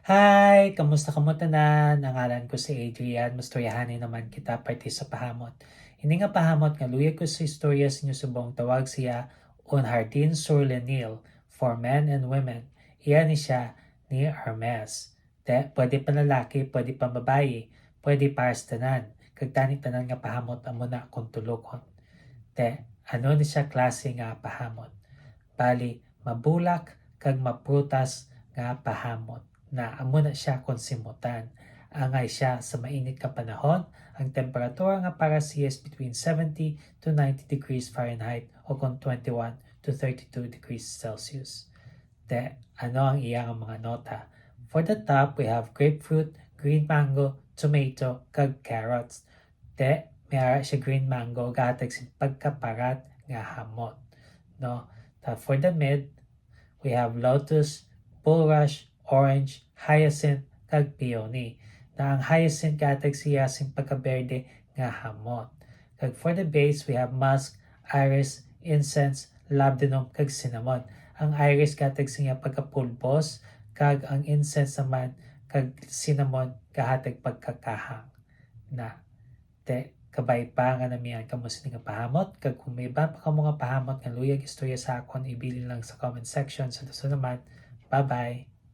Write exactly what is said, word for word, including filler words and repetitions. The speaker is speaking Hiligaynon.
Hi! Kamusta kamo tanan? Ang ngalan ko si Adrian. Mastoryahanay naman kita parte sa pahamot. Ini nga pahamot nga luyag ko sa istorya sa inyo subong tawag siya Un Jardin sur le Nil for men and women. Iya ni siya ni Hermes. Te, pwede panlalaki, pwede pambabayi, pwede para sa tanan. Kag tani tanan nga pahamot amo na kung tulokon. Te, ano ni siya klase nga pahamot? Bali, mabulak kag maprutas nga pahamot na amo na siya kung simutan. Angay siya sa mainit nga panahon, ang temperatura nga para siya is between seventy to ninety degrees Fahrenheit o kung twenty-one to thirty-two degrees Celsius. Te, ano ang iya nga mga nota? For the top, we have grapefruit, green mango, tomato, kag carrots. Te, may ara siya green mango, gahatag sing pagkaparat nga hamot. No? Ta for the mid, we have lotus, bulrush, orange, hyacinth, kag peony. Na ang hyacinth gahatag siya sing pagkaberde nga hamot. Kag for the base, we have musk, iris, incense, labdanum, kag cinnamon. Ang iris gahatag siya pagkapulbos, kag ang incense naman kag cinnamon gahatag pagkakahang. Na, te, kabay pa nga namian kamo sini nga pahamot, kag kung may iban pa kamo nga pahamot nga luyag istorya sa akon, ibilin lang sa comment section. Sa susunod naman, bye-bye!